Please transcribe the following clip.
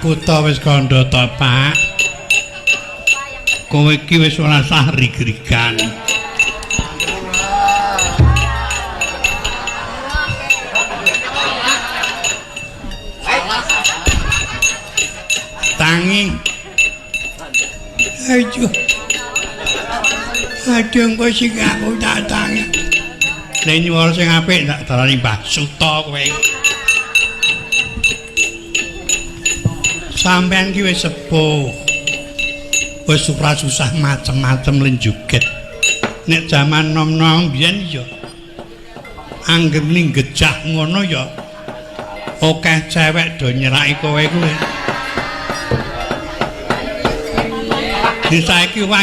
Kutha wis kandha to, Pak. Kowe iki wis ora sah rig-rigan. Tangi. Aduh. Aduh, engko sing aku tak tangi. Nek nyuwara sing apik tak darani Mbah Suta kowe. Sampeyan ki wis sepuh. Wis ora susah macem-macem len joget. Nek jaman nom-nom biyen ya angger ning gejah ngono ya akeh cewek do nyeraki kowe kuwi. Di saiki